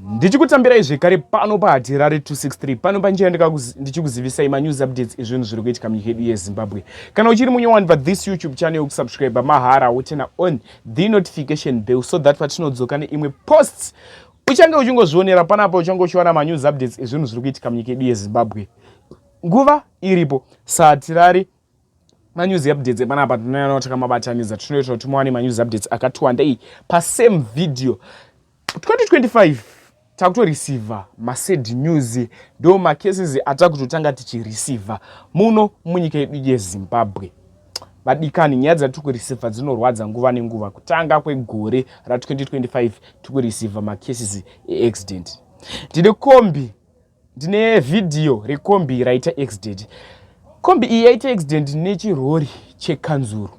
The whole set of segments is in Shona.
Ndichikutambirai zvekare pano paHatirare 263 pano panjira ndichikuzivisai manews updates ezvinhu zviri kuitika munyika yedu yeZimbabwe. Kana uchiri munyowani pa this YouTube channel yokusubscribe mahara wotena on the notification bell so that patinodzoka neimwe posts uchange uchingozvionera panapa, uchange uchiwana manews updates ezvinhu zviri kuitika munyika yedu yeZimbabwe nguva iripo. Sahatirare manews updates epanapa tinoyanawo takamabatanidza, tinoita kuti muwane manews updates akati wandei pasame video. 2025 takutoreceiva masad news, ndo macases atakutotanga tichireceiva muno munyika yedu yeZimbabwe. Vadikani, nyaya dzatiri kureceiva dzinorwadza nguva nenguva. Kutanga kwegore ra2025 tikureceiva macases eaccident. Ndine kombi, ndine vhidhiyo rekombi raita accident. Kombi iyi yaita accident nechirori chekanzuru.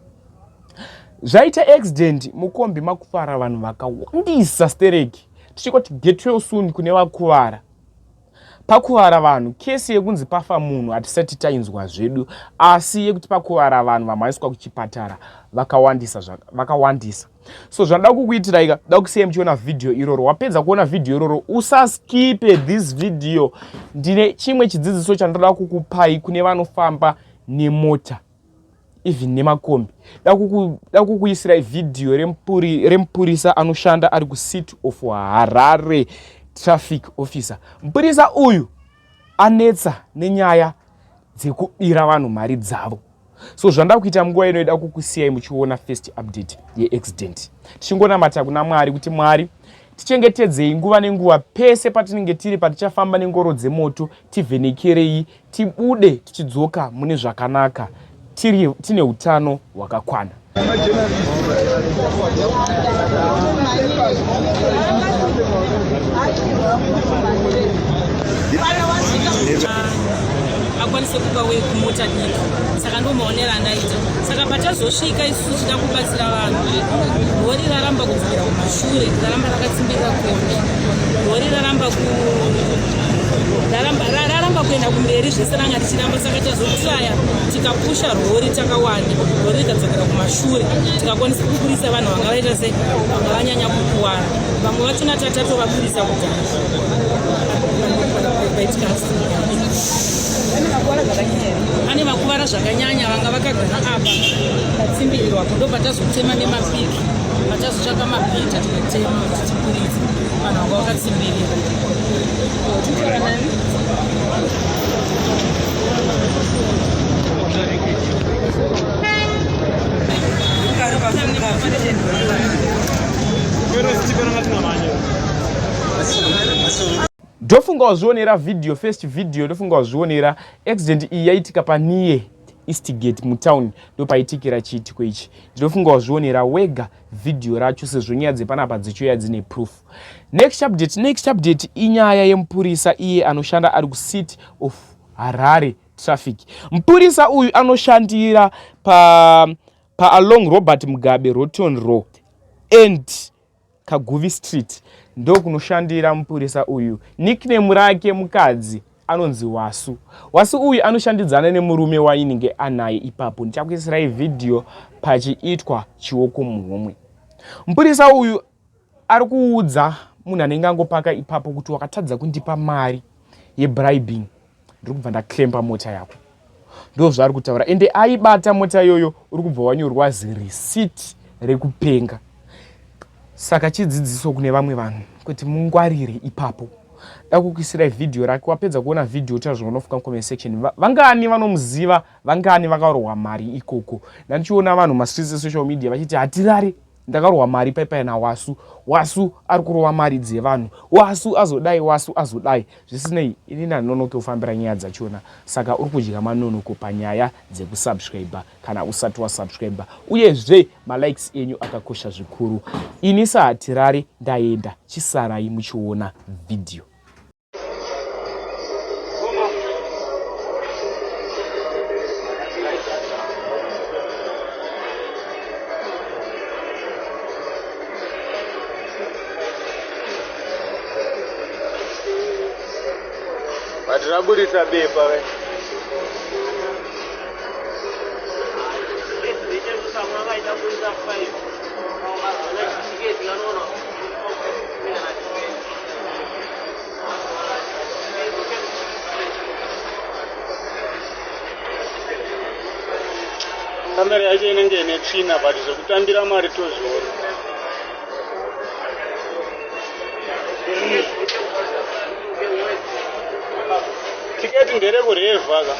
Zvaita accident, mukombi makuvara vanhu vakawandisa stereki. Tichikoti get well soon kune vakuvara. Pakuvara vanhu, kesi yekunzi pafa munhu hatisati tainzwa zvedu, asi yekuti pakuvara vanhu vamhaiswa kuchipatara vakawandisa, vakawandisa. So zvanoda kukuitirai ka, da kusiyai muchiona vhidhiyo iroro. Wapedza kuona vhidhiyo iroro, usaskipe this video. Ndine chimwe chidzidziso chandoda kukupai kune vanofamba nemota, even nemakombi. Da kukuisirai vhidhiyo remupurisa anoshanda ari kuCity of Harare, traffic officer. Mupurisa uyu anetsa nenyaya dzekubira vanhu mari dzavo. So zvanda kuita munguva ino, ida kukusiyai muchiona first update yeaccident, tichingonamata kuna Mwari kuti Mwari tichengetedzei nguva nenguva pese patinenge tiri, patichafamba nengoro dzemoto, tivhenekerei, tibude tichidzoka mune zvakanaka, tine utano hwakakwana. Akwanise kupa wei kumota diki. Saka ndo maonero andaita. Saka patazosvika isusu tichida kubatsira vanhu, rori raramba kudzokera kumashure, raramba rakatsimbirira kombi. Rori raramba ku raramba kuenda kumberi zvese, ranga richiramba. Saka tazotraya, tikapusha rori takawanda, rori rikadzokera kumashure, tikakwanisa kuburisa vanhu vanga vaita se vanga vanyanya kukuwara. Vamwe vachona tatovaburisa kudhara paitika. Pane vakuvara zvakanyanya, vanga vakagara apa patsimbirirwapo. Ndo patazotema nemapiki, patazotsvaka mabhita, tikatema kuti tiburitse vanhu vanga vakatsimbirira. Ndofunga wazvionera video, first video. Ndofunga wazvionera. Accident iyi yaitika paniye Eastgate mutown, ndopaitikira chiitiko ichi. Ndinofunga wazvionera wega vhidhiyo racho, sezvo nyaya dzepanapa dzichiuya dzine proof. Next update, next update inyaya yemupurisa iye anoshanda ari kuCity of Harare traffic. Mupurisa uyu anoshandira pa paalong Robert Mugabe Roton Row and Kaguvi Street, ndokunoshandira mupurisa uyu. Nickname rake mukadzi anonzi Wasu. Wasu uyu anoshandidzana nemurume wainenge anaye ipapo. Ndichakuisirai vhidhiyo pachiitwa chioko muhomwe. Mupurisa uyu ari kuudza munhu anenge angopaka ipapo kuti wakatadza kundipa mari yebribing, ndiri kubva ndaclampa mota yako. Ndo zvaari kutaura. Ende aibata mota iyoyo, uri kubva wanyorwa zirisiti rekupenga. Saka chidzidziso kune vamwe vanhu kuti mungwarire ipapo. Da kukuisirai vhidhiyo rake. Wapedza kuona vhidhiyo, taura zvaunofunga mucomment section. Vangani vanomuziva? Vangani vakarohwa mari ikoko? Ndandichiona vanhu mastreets esocial media vachiti hatirari ndakarohwa mari paipai naWasu, Wasu ari kurova mari dzevanhu, Wasu azodai, Wasu azodai. Zvisinei, inini handinonoke kufambira nyaya dzachona, saka uri kudya manonoko panyaya dzekusubscribe kana usati wasubscribe. Uyezve malikes enyu akakosha zvikuru. Ini saHatirari ndaenda, chisarai muchiona vhidhiyo. But raburitsa bepa ve. Kamera yacho inenge ine tsvina but zvekutambira mari tozviona. Tiketi nderekurevha ka.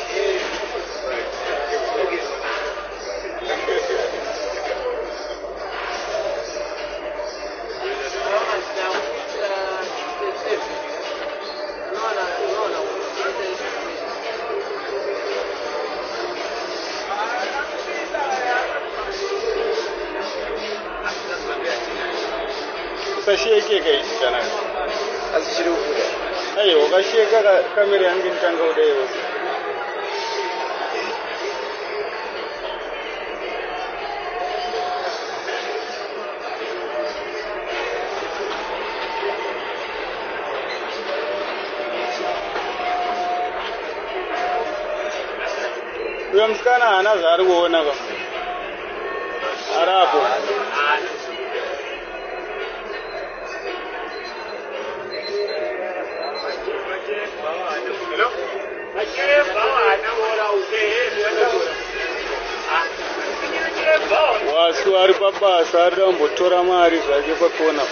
Usashekeka ichi chanaka. Asi chiri kubuda. Aiwa, ukasheka kamera yangu inotanga kudaiwo. Uyo musikana haana zvaari kuona ka. Arapo. Wasu ari pabasa ari kumbotora mari zvake pakona.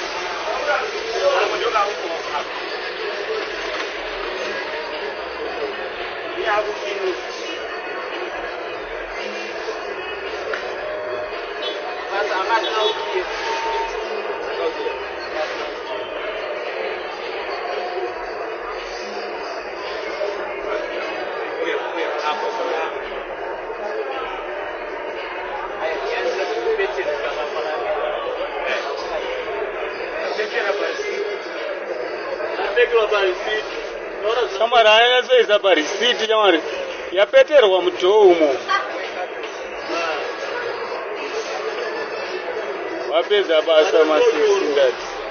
Shamwari anyatsoisa parisiti shamwari yapeterwa mudhoo umo. Vapedza basa masisi ndati.